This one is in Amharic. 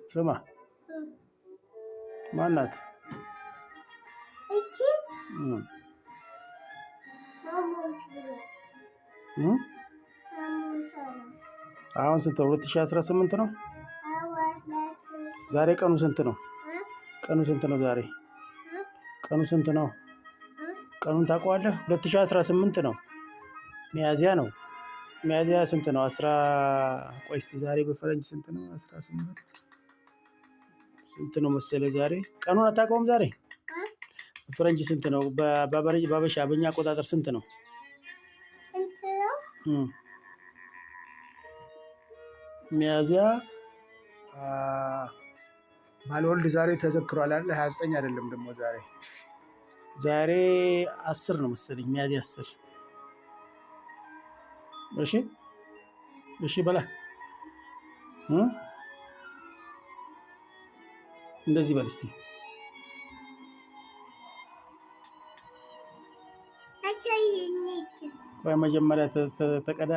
ስማ፣ ማናት? አሁን ስንት ነው? 2018 ነው። ዛሬ ቀኑ ስንት ነው? ቀኑ ስንት ነው? ዛሬ ቀኑ ስንት ነው? ቀኑን ታውቀዋለህ? 2018 ነው። ሚያዚያ ነው። ሚያዚያ ስንት ነው? አስራ ቆይ እስኪ ዛሬ በፈረንጅ ስንት ነው? 18 ስንት ነው መሰለህ? ዛሬ ቀኑን አታውቀውም? ዛሬ በፈረንጅ ስንት ነው? በአበሻ በእኛ አቆጣጠር ስንት ነው? ሚያዚያ ባለወልድ ዛሬ ተዘክሯል አይደል? 29 አይደለም ደግሞ ዛሬ 10 ነው መሰለኝ፣ ሚያዝያ 10። እሺ እሺ በላ፣ እንደዚህ በል እስቲ። ቆይ መጀመሪያ ተቀዳ።